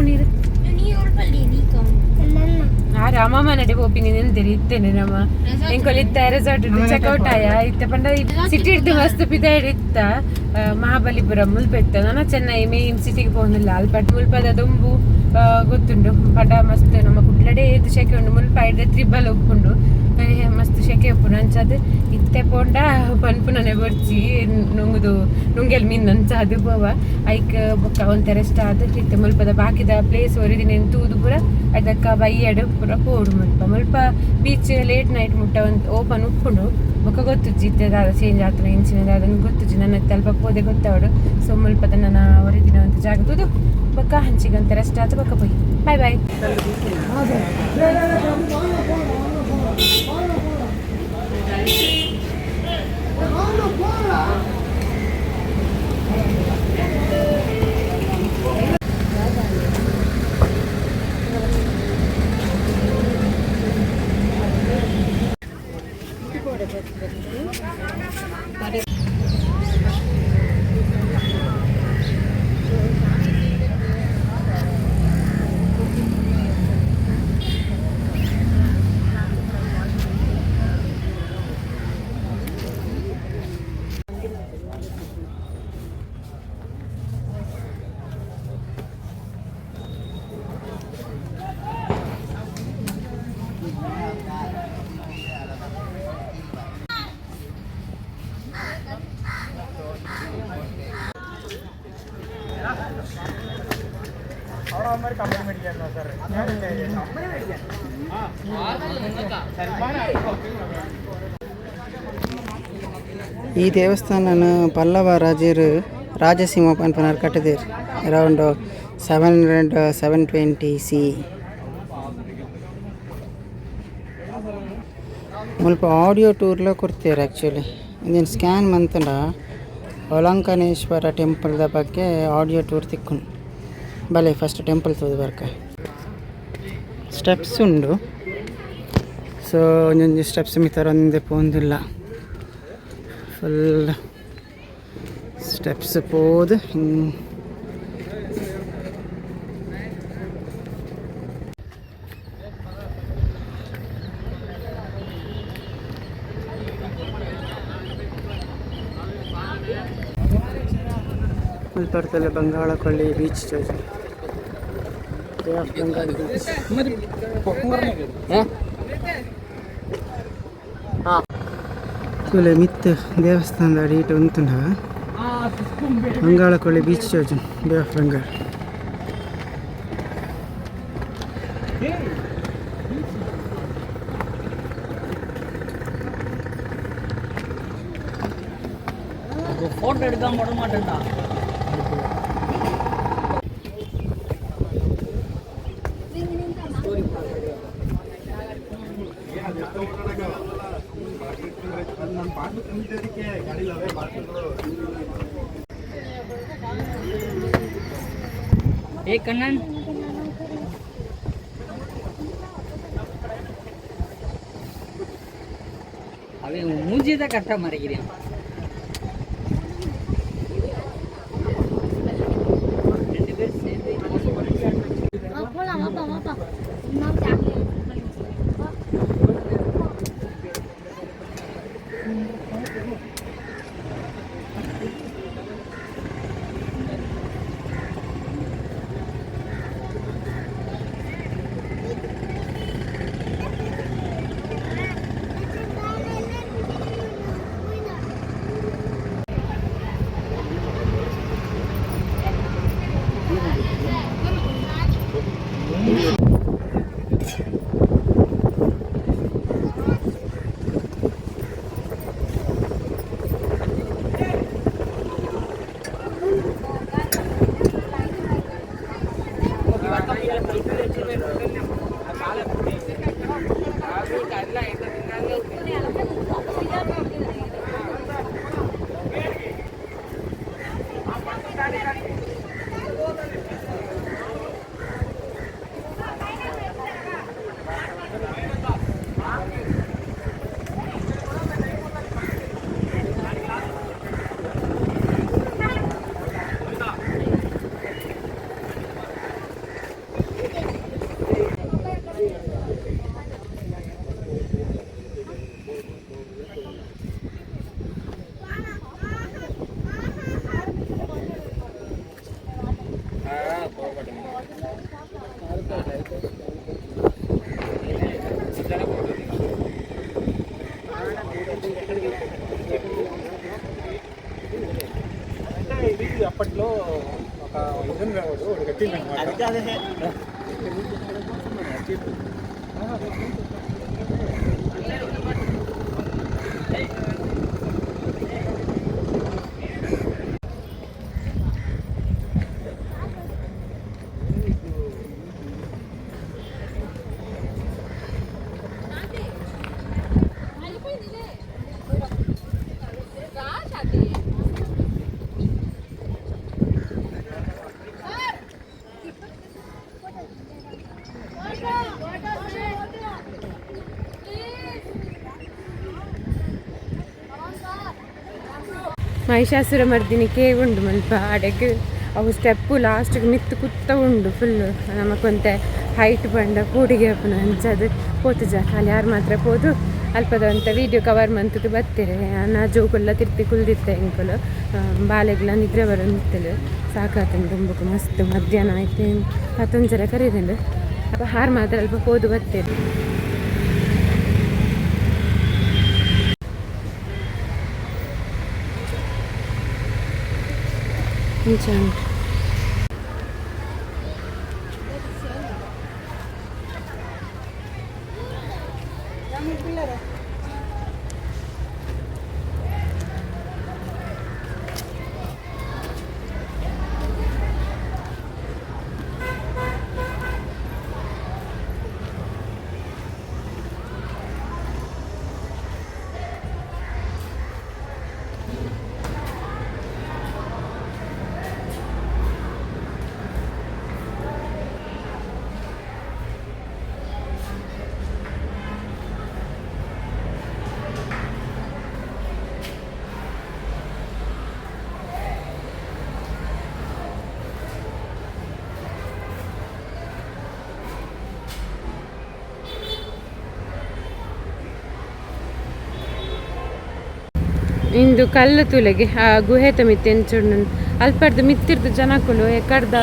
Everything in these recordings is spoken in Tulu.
ಪೋಪುನೀರು. ಆ ರಾಮಮ್ಮ ನಡೆ ಪೋಪಿನಿ ನೆಂತೆರಿ ಇತ್ತೇನೆ ನಮ್ಮ ಎಂಕೊಲ್ ಇತ್ತ ರೆಸಾರ್ಟ್ ಚೆಕ್ಔಟ್ ಆಯ ಇತ್ತೆ ಪಂಡ ಸಿಟಿ ಇಡ್ದು ಮಸ್ತ್ ಪಿದಾಯ್ಡ್ ಇತ್ತ ಮಹಾಬಲಿಪುರ ಮುಲ್ಪ ಇತ್ತ. ನನ ಚೆನ್ನೈ ಮೇನ್ ಸಿಟಿಗೆ ಪೋನಿಲ್ಲ. ಅಲ್ಪ ಮುಲ್ಪದ ದೊಂಬು ಗೊತ್ತುಂಡು ಪಂಡ ಮಸ್ತ್. ನಮ್ಮ ಕುಡ್ಲಡೆ ಏತ್ ಶೆಕೆ ಉಂಡು, ಮುಲ್ಪ ಐಡ್ದ್ ತ್ರಿಬಲ್ ಉಪ್ಪುಂಡು. ಮಸ್ತ್ ಶೆಕೆ ಉಪ್ಪುಂಡು. ಅಂಚಾದ್ ಇತ್ತೆ ಪೋಂಡ ಪನ್ಪುನನೆ ಬೊರ್ಚಿ, ನುಂಗುದು ನುಂಗೆಲ್ ಮೀನ್ ಅಂಚಾದ್ ಪೋವ. ಐಕ್ ಬೊಕ್ಕ ಒಂತೆ ರೆಸ್ಟ್ ಆದ್ ಇತ್ತೆ ಮುಲ್ಪದ ಬಾಕಿದ ಪ್ಲೇಸ್ ಒರಿದಿನ ತೂದು ಪೂರ ಅದಕ್ಕ ಬಯ್ಯಡ್ ಪೂರ ಪೋಡು. ಮುಲ್ಪ ಮುಲ್ಪ ಬೀಚ್ ಲೇಟ್ ನೈಟ್ ಮುಟ್ಟ ಒಂದು ಓಪನ್ ಉಪ್ಪುಂಡು. ಬೊಕ್ಕ ಗೊತ್ತುಜ್ಜಿ ಇತ್ತೆ ದಾದ ಚೇಂಜ್ ಆತನ ಇಂಚಿನ ದಾದ ಗೊತ್ತುಜ್ಜಿ. ನನ್ನ ಅಲ್ಪ ಪೋದೆ ಗೊತ್ತಾವಡು. ಸೊ ಮುಲ್ಪದ ನನ್ನ ಒರಿದಿನ ಒಂದು ಜಾಗ ತೂದು ಬೊಕ್ಕ ಹಂಚಿಗಂತ ರೆಸ್ಟ್ ಆತು ಬೊಕ್ಕ ಪೋಯಿ. Bye bye. ಈ ದೇವಸ್ಥಾನನ ಪಲ್ಲವ ರಾಜರು ರಾಜಸಿಂಹ ಪನ್ಪುನಾರ್ ಕಟ್ಟುದೆರ್ ಅರೌಂಡ್ 700 720 ಸಿ. ಮುಲ್ಪ ಆಡಿಯೋ ಟೂರ್ಲ ಕೊರ್ತೆರ್ ಆಕ್ಚುಲಿ. ಇಂದೆನ್ ಸ್ಕ್ಯಾನ್ ಮಂತುಂಡ ಒಲಂಕನೇಶ್ವರ ಟೆಂಪಲ್ದ ಬಗ್ಗೆ ಆಡಿಯೋ ಟೂರ್ ತಿಕ್ಕುಂಡು. ಬಲೆ ಫಸ್ಟ್ ಟೆಂಪಲ್ ತೂದು ಬರ್ಕ. ಸ್ಟೆಪ್ಸ್ ಉಂಡು, ಸೊ ಒಂಜೊಂಜಿ ಸ್ಟೆಪ್ಸ್ ಮಿತ್ತರೊಂದೆ ಪೋಂದುಲ್ಲ. ಫುಲ್ ಸ್ಟೆಪ್ಸ್ ಪೋದು ಮುಲ್ಪರ್ತಲ್ಲ ಬಂಗಾಳ ಕೊಳ್ಳಿ ಬೀಚ್ ತೋಜುಂಡು, ಬೇ ಆಫ್ ಬಂಗಾಲ್ ಬೀಚ್. ತೂಲೆ ಮಿತ್ತ್ ದೇವಸ್ಥಾನದ ಅಡಿಟ್ ಉಂತುಂಡ ಬಂಗಾಳ ಕೊಳ್ಳಿ ಬೀಚ್ ತೋಜುಂಡು, ಬೇ ಆಫ್ ಬಂಗಾಳ. போட்டோ எடுக்காம விட மாட்டேன்டா. ஏ கண்ணன். அவன் மூஞ்சி தான் கரெக்டாக மறைக்கிறேன். ரெண்டு பேரும் சேர்ந்து போலாம், வாப்பா வாப்பா. Mahishasura Mardini cave ಉಂಡು ಮಲ್ಪ ಅಡೆಗ್ ಅವು ಸ್ಟೆಪ್ಪು ಲಾಸ್ಟ್ಗೆ ಮಿತ್ತು ಕುತ್ತ ಉಂಡು ಫುಲ್ ನಮಕೊಂತೆ ಹೈಟ್ ಪಂಡ ಕೂಡಿಗೆ ಅಪ್ಪನ ಅಂಚದು ಪೋತುಜ ಅಲ್ಲಿ ಯಾರು ಮಾತ್ರ ಪೋದು ಅಲ್ಪದ ಒಂತ ವೀಡಿಯೋ ಕವರ್ ಮಂತದ್ದು ಬತ್ತೀರಿ ನಾ ಜೋಕುಲ್ಲ ತಿರ್ತಿ ಕುಲ್ದಿತ್ತೆ ಎಂಕುಲು ಬಾಲೆಗ್ಲ ನಿದ್ರೆ ಬರೋಂದಿತ್ತಲು ಸಾಕಾತಂಡು ದುಂಬುಕು ಮಸ್ತ್ ಮಧ್ಯಾಹ್ನ ಆಯ್ತು ಹತ್ತೊಂದು ಕರೀದಿಂಡು ಅಪ್ಪ ಹಾರು ಮಾತ್ರ ಅಲ್ಪ ಪೋದು ಬತ್ತೀರಿ. ಇಂಚ ಉಂಟು. ಇಂದು ಕಲ್ಲು ತುಲೆಗೆ ಆ ಗುಹೆತ ಮಿತ್ತೆ ಎಂಚುಂಡು ಅಲ್ಪಡ್ದು ಮಿತ್ತಿರ್ದು ಜನಕುಲು ಎಕಡ್ದ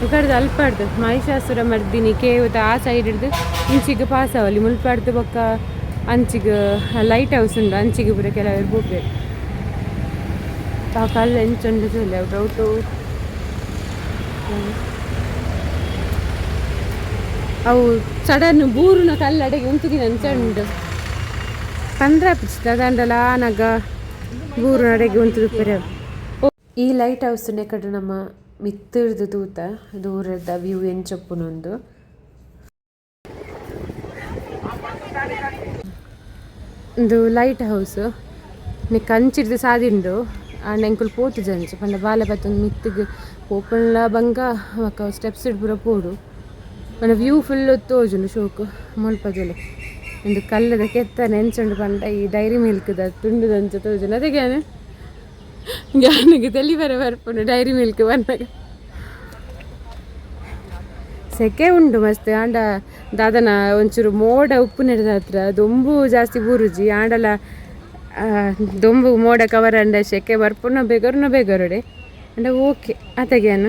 ಎಕಡ್ದ ಅಲ್ಪಡ್ದು ಮಹಿಷಾಸುರ ಮರ್ದಿನಿ ಕೇವುದ ಆ ಸೈಡ್ ಹಿಡ್ದು ಇಂಚಿಗೆ ಪಾಸ್ ಅವಲಿ ಮುಲ್ಪಡ್ದು ಬೊಕ್ಕ ಅಂಚಿಗೆ ಲೈಟ್ ಹೌಸ್ ಉಂಡು ಅಂಚಿಗೆ ಪೂರ ಕೆಲವರು ಪೋಪೆರ್ ಆ ಕಲ್ಲು ಎಂಚುಂಡು ತೂಲೆ ಅವು ಅವು ಸಡನ್ ಬೂರುನ ಕಲ್ಲು ಅಡೆಗೆ ಉಂತುದಿನ ಅಂಚ ಉಂಡು ಪಂದ್ರ ಪಿಚ್ತ ಆನಗ ಬೂರು ನಡೆಗೆ ಉಂತುದು ಈ ಲೈಟ್ ಹೌಸ್ ಕಡೆ ನಮ್ಮ ಮಿತ್ತಿರ್ದು ತೂತ ದೂರದ ವ್ಯೂ ಎಂಚೊಪ್ಪುನೊಂದು ಒಂದು ಲೈಟ್ ಹೌಸ್ ನಿಕ್ ಅಂಚಿರ್ದು ಸಾದಿಂಡು ಆಂಡ ಎಂಕುಲು ಪೋತು ಜಂಚು ಪಂಡ ಬಾಲೆ ಬತ್ತೊಂದು ಮಿತ್ತಿಗ್ ಪೋಪುನ್ಲ ಬಂಗ ಬೊಕ ಸ್ಟೆಪ್ಸ್ ಪೂರ ಪೋಡು ಪಂಡ ವ್ಯೂ ಫುಲ್ ತೋಜುಂಡು ಶೋಕು ಮುಲ್ಪದೊಲೆ ಒಂದು ಕಲ್ಲದ ಕೆತ್ತನೆ ಎಂಚುಂಡು ಪಂಡ ಈ ಡೈರಿ ಮಿಲ್ಕ್ದ ತುಂಡುದಂಚ ತೋಜುಂಡು ಅದೇ ಗ್ಯಾನ ಗ್ಯಾನಿಗೆ ತೆಲಿ ಬರ ಬರ್ಪುಂಡು ಡೈರಿ ಮಿಲ್ಕ್ ಬನ್ನಗ ಸೆಕೆ ಉಂಡು ಮಸ್ತ್ ಆಂಡ ದಾದನ ಒಂಚೂರು ಮೋಡ ಉಪ್ಪು ನೆಡ್ದ ಹತ್ರ ದೊಂಬು ಜಾಸ್ತಿ ಬೂರುಜಿ ಆಂಡಲ ದೊಂಬು ಮೋಡ ಕವರ್ ಅಂಡ ಸೆಕೆ ಬರ್ಪುನ ಬೇಗರುನ ಬೇಗರುಡೆ ಅಂಡ ಓಕೆ ಆತಗ್ಯಾನ.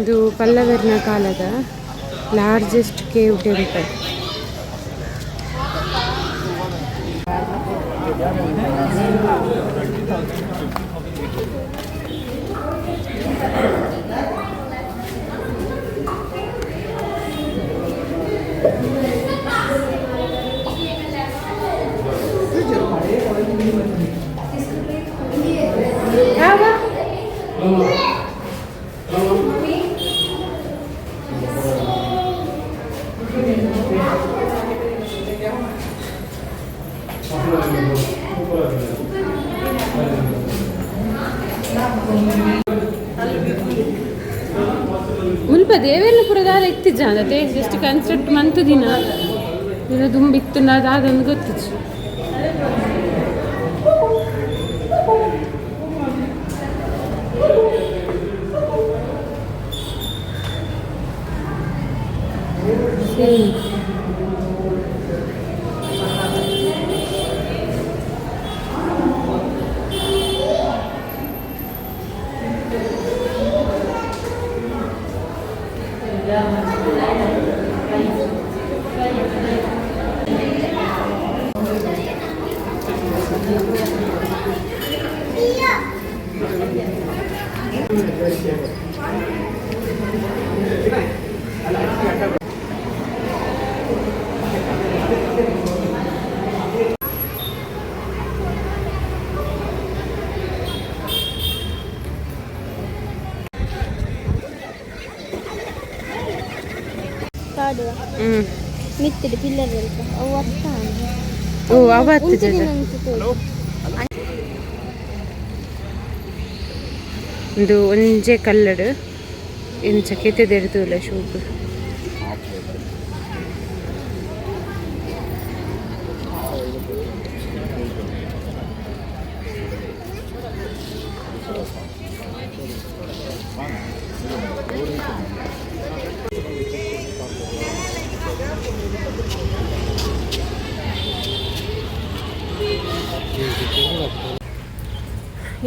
ಇದು ಪಲ್ಲವರ್ನ ಕಾಲದ largest cave temple. ಮುಲ್ಪ ದೇವೇರ್ನ ಪೂರ ದಾಲ ಇತ್ತಿಜ್ಜಾಂದತೆ ಜಸ್ಟ್ ಕನ್ಸ್ಟ್ರಕ್ಟ್ ಮಂತ್ ದಿನ ದಿನ ದುಂಬಿತ್ತು ದಾದಂದು ಗೊತ್ತಿಜ್ಜಿ. ಕಾಡುವ ಮಿತ್ತಿಡು ಪಿಲ್ಲರ್ ಅಲ್ಪ ಅವು ಅತ್ತ. ಓ, ಅವತ್ತು. ಒಂದು ಒಂಜೆ ಕಲ್ಲಡು ಇಂಚ ಕೆತ್ತೆದೆಡ್ತುಲ್ಲ ಶೋಕು.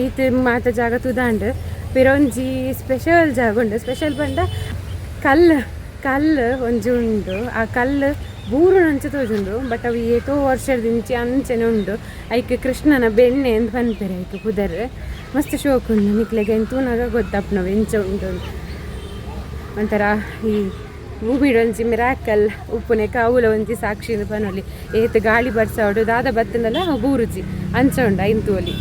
ಈತ್ ಮಾತ ಜಾಗ ತೂದಾಂಡ್. ಪಿರೊಂಜಿ ಸ್ಪೆಷಲ್ ಜಾಗ ಉಂಡು. ಸ್ಪೆಷಲ್ ಪಂಡ ಕಲ್ಲು, ಕಲ್ಲು ಒಂಜಿ ಉಂಡು. ಆ ಕಲ್ಲು ಬೂರುನಂಚ ತೋಜುಂಡು, ಬಟ್ ಅವು ಏತೋ ವರ್ಷದಿಂಚಿ ಅಂಚನೆ ಉಂಡು. ಐಕ್ ಕೃಷ್ಣನ ಬೆಣ್ಣೆ ಅಂತ ಪನ್ಪೆರ್. ಐಕ್ ಪುದರ್. ಮಸ್ತ್ ಶೋಕ್ ಉಂಡು. ನಿಕ್ಲೆಗ್ ಐನ್ ತೂನಗ ಗೊತ್ತಾಪುನವು ಎಂಚ ಉಂಡು. ಒಂಥರ ಈ ಭೂಮಿಡ್ ಒಂಜಿ ಮಿರಾಕಲ್ ಉಪ್ಪುನೆಕ ಅವುಲ ಒಂಜಿ ಸಾಕ್ಷಿ ಪನೊಲಿ. ಏತ್ ಗಾಳಿ ಬರ್ಸವಡು, ದಾದ ಬತ್ತಂಡಲ ಅವು ಬೂರುಜಿ, ಅಂಚ ಉಂಡು ಐನ್ ತೂವೊಲಿ.